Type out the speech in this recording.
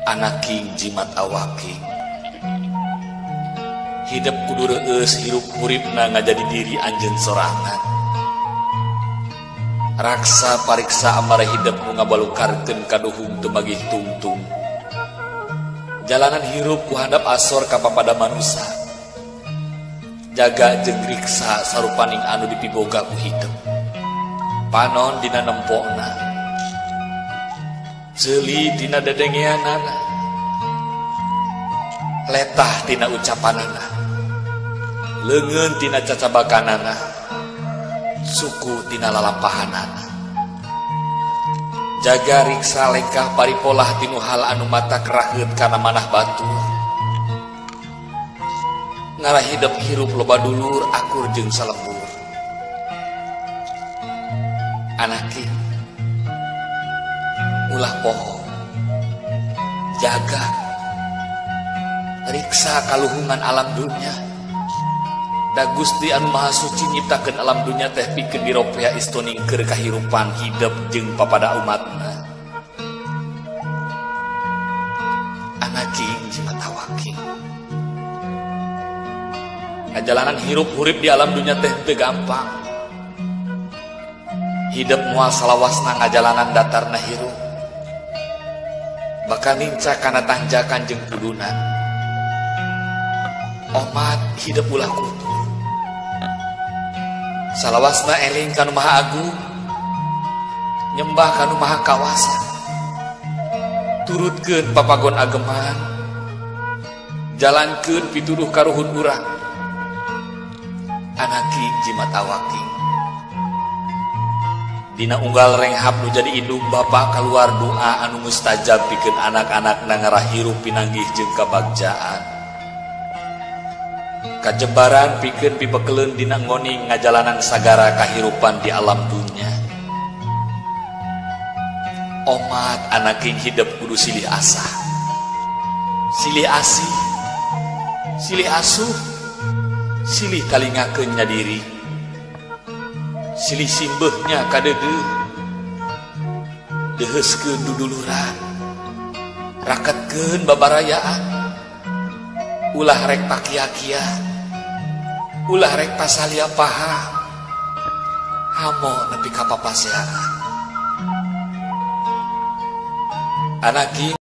Anaking jimat awaking. Hidup kudu reueus hirup huripna ngajadi diri anjeun sorangan. Raksa pariksa amara hidup nu ngabalukarkeun kaduhung teu magih tungtung. Jalanan hirup ku handap asor ka papada manusa. Jaga jeung riksa sarupaning anu dipiboga ku hidup. Panon dina nempona, ceuli dina dedengeanana, letah tina ucapanana, leungeun tina cacabakanana, suku tina lalampahanana. Jaga riksa lengkah paripolah tinu hal anu mata keraheut kana manah batur. Ngarah hidep hirup loba dulur akur jeung salembur. Anaking ulah poho, jaga riksa kaluhungan alam dunya. Da Gusti anu Maha Suci nyiptakeun alam dunya teh pikeun diropea istoning keur kahirupan hidep jeung papada umatna. Anaking jimat awaking. Ngajalanan hirup hurip di alam dunya teh teu gampang. Hidup moal salawasna ngajalanan datarna hirup. Bakal nincak kana tanjakan jeung kudunan. Omat hidup ulah kutur. Salawasna eling kanu Maha Agung, nyembah kanu Maha Kawasa. Turutkeun papagon ageman, jalankeun pituduh karuhun urang. Anaking jimat awaking. Dina unggal renghap nu jadi indung bapa kaluar doa anu mustajab pikeun anak-anakna ngarah hirup pinanggih jeung kabagjaan. Kajebaran pikeun pibekeleun dina ngoning ngajalanan sagara kahirupan di alam dunya. Omat anaking hidup kudu silih asah, silih asih, silih asuh, silih talingakeun nya diri, silih simbeuhnya kadeudeuh, deuheuskeun duduluran, raketkeun babarayaan, ulah rek pakia-kia, ulah rek pasalia paha, hamo nepi ka papaseaan. Anaking